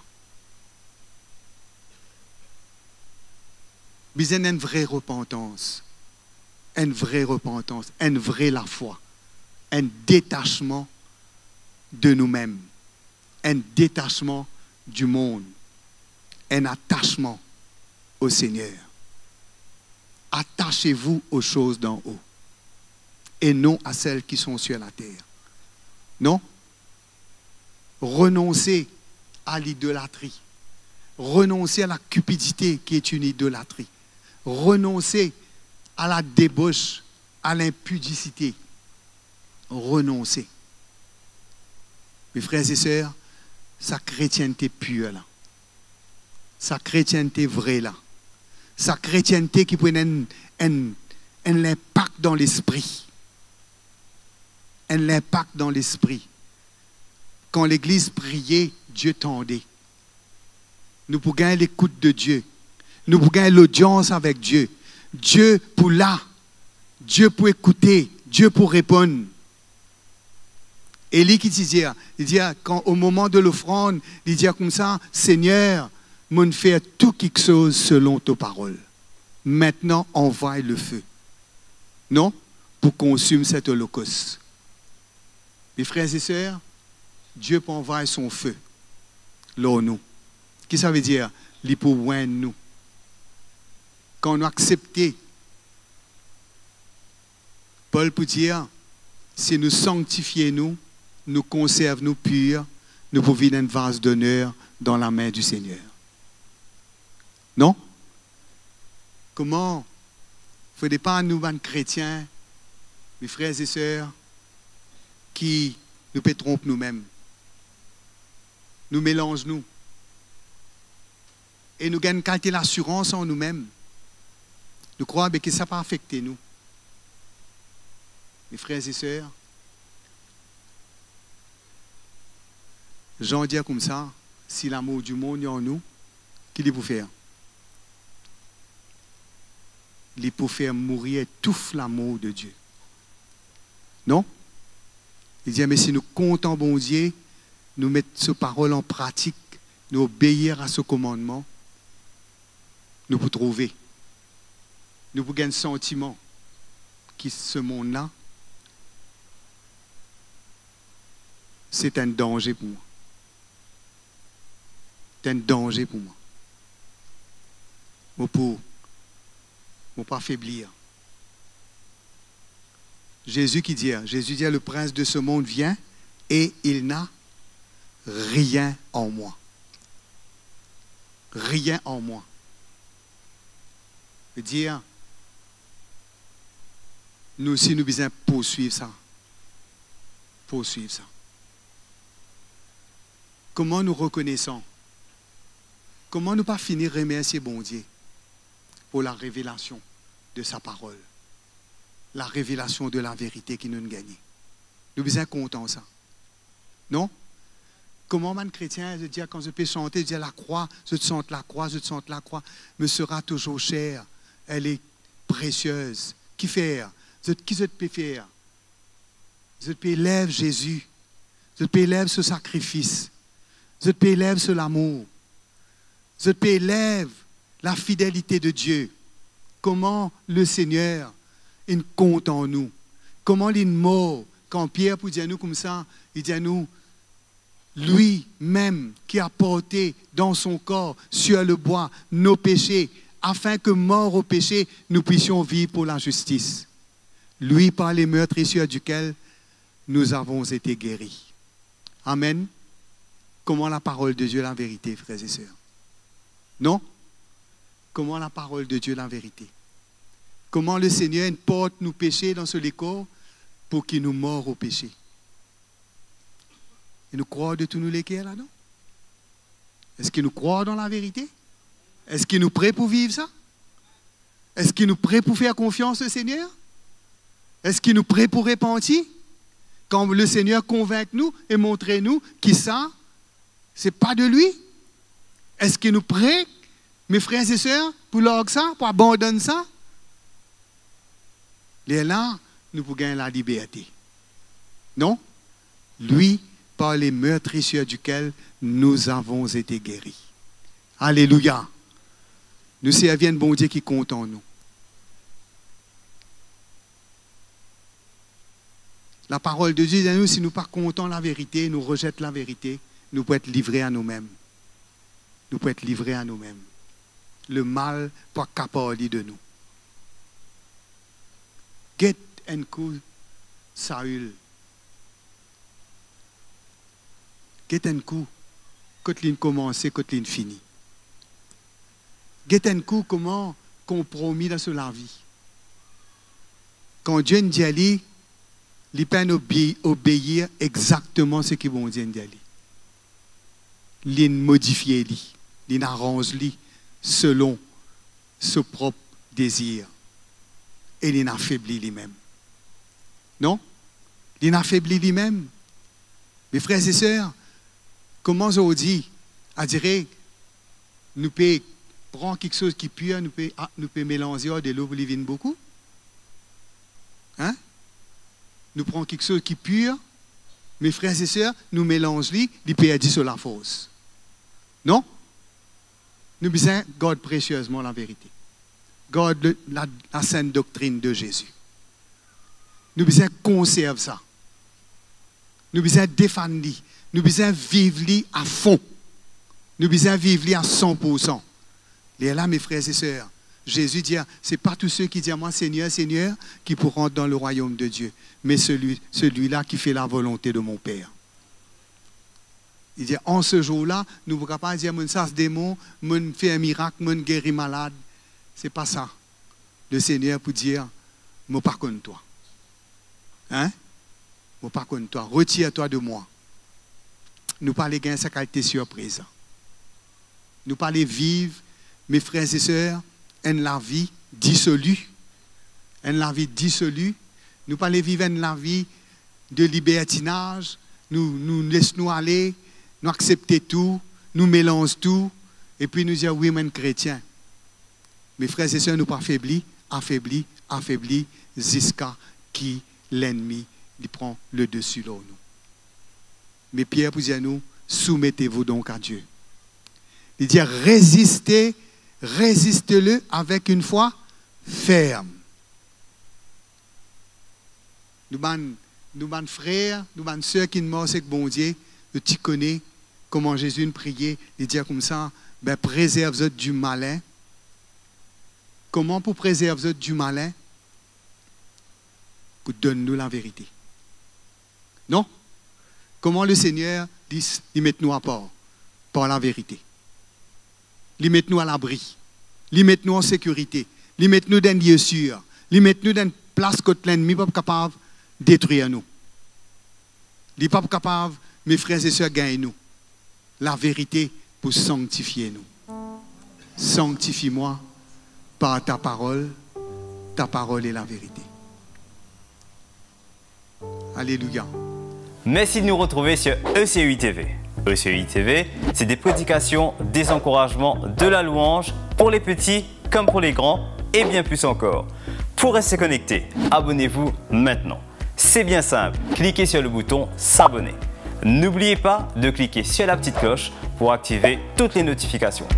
Bizin enn vre repantans. Enn vre repantans, enn vre lafwa, enn detasman de noumem, enn detasman dimonn, enn atasman o Segner. Attachez-vous aux choses d'en haut et non à celles qui sont sur la terre. Non? Renoncer à l'idolâtrie. Renoncer à la cupidité qui est une idolâtrie. Renoncer à la débauche, à l'impudicité. Renoncer. Me frer e ser, sa kretiennte pir la, sa kretiennte vre la, sa kretiennte ki pou ena enn, enn, enn linpak dan lespri, enn linpak dan lespri. Kan legliz priye, Die tande. Nou pou gagn lekout de Die. Nou pou gagn lodians avek Die. Die pou la. Die pou ekoute. Die pou reponn. E li ki ti dir, li dir, kan, o moman de lofrann, li dir koumsa, Segner, mo'nn fer tou kiksoz selon to parol. Maintenant, envoie le feu. Non, pou konsim set olokos. Mes frères et sœurs, Die pou anvway son fe lor nou. Ki sa ve dir? Li pou winn nou. Kan nou aksepte, Pol pou dir, si nou sanktifie nou, nou konserv nou pir, nou pou vinn enn vaz doner dan lame di Segner. Non? Kouma? Fode pa nou bann kretien, mes frères et sœurs, ki nou pe tronp noumem. Nou melanz nou. E nou gagn kalite lasirans an noumem. Nou krwar, be, ki sa pa afekte nou. Mes frères et sœurs, Zan dir koumsa, si lamour di mond li an nou, ki li pou fer? Li pou fer mourir, etouf lamour de Die. Non? Li dir, me si nou kontan Bondie, nou met so parol an pratik, nou obeir a so komannman, nou pou trouve, nou pou gagn santiman ki se mond la, se enn danze pou mwa. Se enn danze pou mwa. Mo pou, mo pou afeblir. Zezi ki dir, Zezi dir, le prince de ce monde vient et il n'a rien en moi. Rien en moi. Ve dir, nou osi nou bizin pourswiv sa. Pourswiv sa. Kouma nou rekonesan? Kouma nou pa fini remersie Bondie pou la revelasion de sa parol, la revelasion de la verite ki nou'nn gagne? Nou bizin kontan sa. Non? Kouma bann kretien, zot dir, kan zot pe sante, zot dir lakrwa, zot sant lakrwa, zot sant lakrwa, me sera toujours chère, elle est précieuse. Kifer? Zot, ki zot pe fer? Zot pe elev Zezi. Zot pe elev so sakrifis. Zot pe elev so lamour. Zot pe elev lafidelite de Die. Kouma Lesegner inn kontan nou. Kouma linn mor. Kan Pier pou dir nou koumsa, li dir nou, lui-même qui a porté dans son corps sur le bois nos péchés, afin que morts au péché, nous puissions vivre pour la justice. Lui par les meurtrissures duquel nous avons été guéris. Amen. Kouma laparol de Die la verite, frères et sœurs? Non? Kouma laparol de Die la verite? Kouma Lesegner inn port nou pese dan so lekor pou ki nou mor o pese? E nou krwar de tou nou leker ladan? Eski nou krwar dan laverite? Eski nou pre pou viv sa? Eski nou pre pou fer konfians Lesegner? Eski nou pre pou repanti? Kan Lesegner konvink nou e montre nou ki sa, se pa de li, eski nou pre, mes frères et sœurs, pou larg sa, pou abandonn sa? Lerla, nou pou gagn laliberte. Non? Lui par les meurtrissures duquel nous avons été guéris. Alelouya! Nou servi enn Bondie ki kontan nou. Laparol de Die dir nou, si nou pa kontan laverite, nou rezet laverite, nou pou et livre a noumem. Nou pou et livre a noumem. Lemal pou akapar li de nou. Get enn kou Saül. Get enn kou kot linn koumanse, kot linn fini. Get enn kou kouma konpromi dan so lavi. Kan Die inn dir li, li pa'nn obe-, obeir exakteman seki Bondie inn dir li. linn modifie li, linn aranz li selon so prop dezir, e linn afebli limem. Non? Linn afebli limem. Me frer e ser, kouma zordi, adire, nou pe pran kiksoz ki pir, nou pe, a, nou pe melanze ar delo pou li vinn boukou? Hein? Nou pran kiksoz ki pir, me frer e ser, nou melanz li, li perdi so lafors. Non? Nou bizin gard presiezman laverite. Gard le, la, la sent doktrinn de Zezi. Nou bizin konserv sa. Nou bizin defann li. Nou bizin viv li a fon. Nou bizin viv li a san poursan. Lerla, me frer e ser, Zezi dir, se pa tou seki dir mwa, Segner, Segner, ki pou rant dan lerwayom de Die, me seli, selila ki fer lavolonte de mon Per. Li dir, an se zour la, nou pou kapav dir, monn sas demon, monn fer mirak, monn geri malad. Se pa sa. Lesegner pou dir, mo pa konn twa. Hein? Mo pa konn twa. Retir twa de mwa. Nou pa le gagn sa kalite sirpriz la. Nou pa le viv, me frer e ser, enn lavi disoli. Enn lavi disoli. Nou pa le viv enn lavi de libertinaz. Nou, nou les nou ale, nou aksepte tou, nou melanz tou, epi nou dir, wi, mo enn kretien. Me frer e ser, nou pou afebli, afebli, afebli, ziska ki lennmi, li pran ledesi lor nou. Me Pier pou dir nou, soumettez-vous donc à Dieu. Li dir, résistez, résistez-le avec une foi ferme. Nou bann, nou bann frer, nou bann ser ki mars ek Bondie, nou ti kone kouma Zezi inn priye, li dir koumsa, be, prezerv zot du malin. Kouma pou prezerv zot du malin? Pou donn nou laverite. Non? Kouma Lesegner, li, li met nou apar? Par laverite. Li met nou alabri. Li met nou an sekirite. Li met nou dan enn lie sir. Li met nou dan enn plas kot lennmi pa pou kapav detrir nou. Li pa pou kapav, me frer e ser, gagn nou. Laverite pou sanktifie nou. Sanctifie-moi par ta parole, ta parole est la vérité. Alléluia. Merci de nous retrouver sur E C U I T V. E C U I T V, c'est des prédications, des encouragements, de la louange pour les petits comme pour les grands et bien plus encore. Pour rester connecté, abonnez-vous maintenant. C'est bien simple, cliquez sur le bouton s'abonner. N'oubliez pas de cliquer sur la petite cloche pour activer toutes les notifications.